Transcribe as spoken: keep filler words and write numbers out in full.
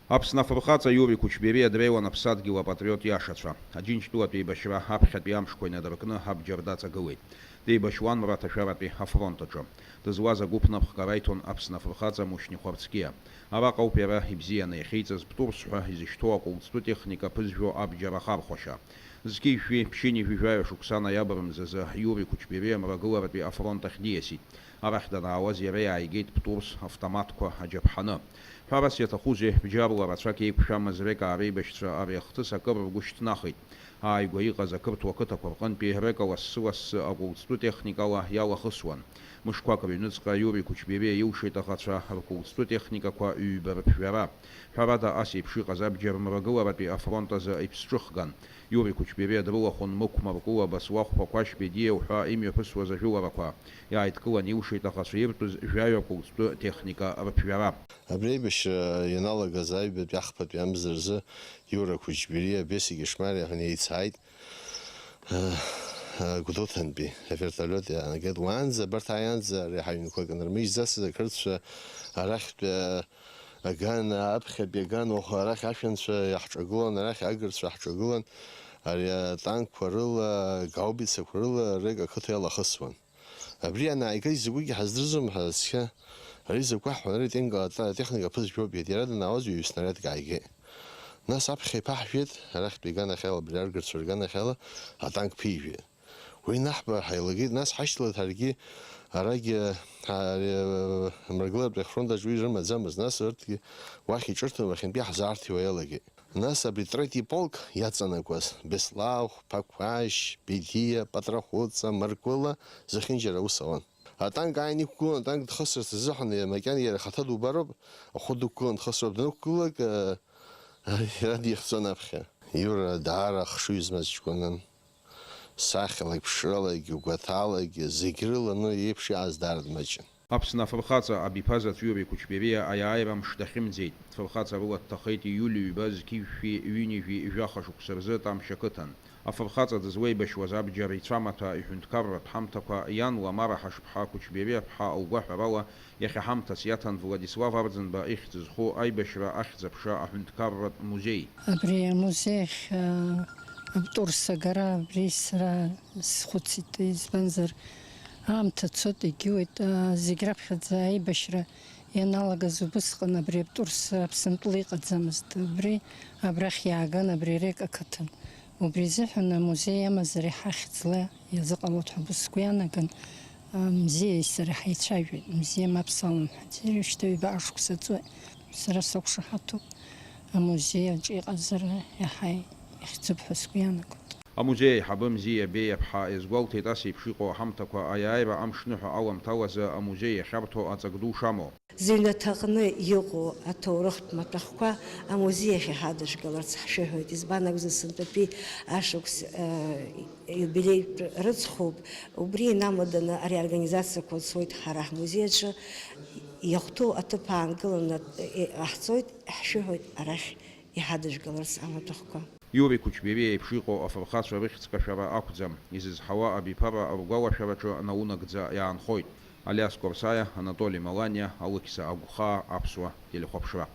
Аԥсны афырхаҵа Иури Кучбериа дреиуан аԥсадгьыл апатриот иашацәа. Аџьынџьтәылатә еибашьра аԥхьатәи амшқәа инадыркны абџьар даҵагылеит. Деибашьуан мраҭашәаратәи афронт аҿы. Дызлаз агәыԥ напхгара иҭон Аԥсны афырхаҵа Мушьни Хәарцкиа. Араҟа ауп иара ибзианы иахьеиҵаз Птурс ҳәа изышьҭоу аколҵтәы техника ԥызжәо абџьар ахархәашьа. Зқьи жәшәи ԥшьынҩажәи жәаҩа шықәса ноиабр мзазы Иури Кучбериа мрагыларатәи афронт ахь диасит. Арахь данаауаз иара иааигеит Птурс автоматқәа аџьаԥҳаны. Ҳәарас иаҭахузеи, бџьарла рацәак еиқәшәамыз Река ареибашьцәа ари ахҭыс акыр ргәы шьҭнахит. Ааигәа иҟаз ақырҭуа қыҭақәа рҟынтәи Река лассы-лассы акәылҵтәы техникала иалахысуан. Мышқәак рыҩныҵҟа Иури Кучбериа илшеит аӷацәа ркәылҵтәы техникақәа ҩба рыԥжәара. Ҳәарада, ас еиԥш иҟаз абџьар мрагыларатәи афронт азы иԥсҿыхган. Иури Кучбериа дрылахәын Мықә Маркәыла, Баслахә Ԥақәашь Бедиа уҳәа имҩаԥысуаз ажәыларақәа. Иааидкылан илшеит аӷацәа иртәыз жәаҩа кәылҵтәы техника рыԥжәара. Абри аибашьра ианалагаз аҩбатәи ахԥатәи амза рзы Иура Кучбериа Бесик Ишмариа ҳәа иеицааит, э, э, Гәдоуҭантәи авертолиот иаанагеит. Уаанӡа, абарҭ ааиаанӡа ари ҳаҩнқәа кнырмыжьӡацыз ақырҭцәа арахьтәи, э, аган, аԥхьатәи аган, уаха арахь ашәанцәа иаҳҿагылан, арахь агырцәа ҳҿагылан, ари атанкқәа рыла, гаубицақәа рыла Река ақыҭа иалахысуан. Абри анааига изакәыгьы ҳаздырӡом ҳәа цқьа. Ари закәу ҳҳәон, ари тенк-, ата-, атехника ԥызжәоуп, иара данаауаз ҩаҩ снарядк ааигеит. Нас аԥхьа иԥаҳжәеит, арахьтәи иганахьала, абри аргырцәа рганахьала атанк ԥижәеит. Уи наҳба ҳаилагеит, нас ҳашьҭалеит ҳаргьы, арагьы, ҳа-, ари, мрагыларатәи афронт аҿы уи рымаӡамызт, нас урҭгьы уахь иҿырҭын, уахьынтәи ҳзаарҭиуа иалагеит. Нас абри третий полк иаҵанакуаз, Беслахә, Ԥақәашь, Бедиа, Патрахәыҵа, Маркәыла зехьынџьара аус ауан. Атанк ааины иқәгылан, атанк дхысырц азыҳәан, иара макьана иара ихаҭа дубароуп, ахәы дықәгылан дхысроуп, данықәгылак, э, иара дихҵәон аԥхьа. Иура даара ахшыҩ змаз ҷкәынан. Сахьалак, ԥшралагьы, гәаҭалагьы, зегь рыла аны иеиԥш иааз даара дмаҷын. Аԥсны афырхаҵа абиԥазаҵә Иури Кучбериа аиааира амш дахьымӡеит. Фырхаҵа рыла дҭахеит ииуль ҩба зқьи жәшәи ҩынҩажәи жәаха шықәса рзы Тамшь ақыҭан. Афырхаҵа дызлеибашьуаз абџьар ицәамаҭәа иҳәынҭқарратә ҳамҭақәа иан Ламара Ҳашԥҳа Кучбериа-ԥҳа лгәаҳәарала, иахьа ҳамҭас иаҭан Владислав Арӡынба ихьӡ зху аибашьра ахьӡ-аԥша аҳәынҭқарратә музеи. Абри амузеи ахь, а, Птурс агара абри сара схәыцит, избанзар, аамҭа цоит, егьиуеит, а, зегь раԥхьаӡа аибашьра ианалагаз убысҟан абри Птурс Аԥсынтәыла иҟаӡамызт. Убри абрахь иааган абри Река ақыҭан. Убри изыҳәан амузеи амазар иаҳа хьӡла иазыҟалоит ҳәа убас сгәы иаанаган, а, Мзиеи сареи ҳаицәажәеит. Мзиа мап салымҳәаӡеит, уажәшьҭа ҩба шықәса ҵуеит. Сара сақәшаҳаҭуп, амузеи аҿы иҟазар иаҳа ихьӡуп ҳәа сгәы иаанагоит. Амузеи аиҳабы Мзиа Беиа-ԥҳа иазгәалҭеит, ас еиԥш иҟоу аҳамҭақәа аиааира амшныҳәа аламҭалазы амузеи иахьарҭо аҵак ду шамоу. Зыҩнаҭаҟны иҟоу аҭоурыхтә маҭәахәқәа амузеи ахь иҳадыжәгаларц ҳшәыҳәоит, избан акәзар, сынтәатәи ашықәс, э, иубилеитә рыцхәуп. Убри инамаданы ари аорганизациақәа цоит ҳара ҳмузеи аҿы, иахәҭоу аҭыԥ аанкыланы, э, ҟаҳҵоит, ҳшәыҳәоит арахь иҳадыжәгаларц амаҭәахәқәа. Иури Кучбериа еиԥш иҟоу афырхацәа рыхьӡ кашәара ақәӡам, изызҳауа абиԥара ргәалашәараҿы наунагӡа иаанхоит. Алиас Корсаиа, Анатоли Маланиа, Алықьса Агәхаа, Аԥсуа телехәаԥшра.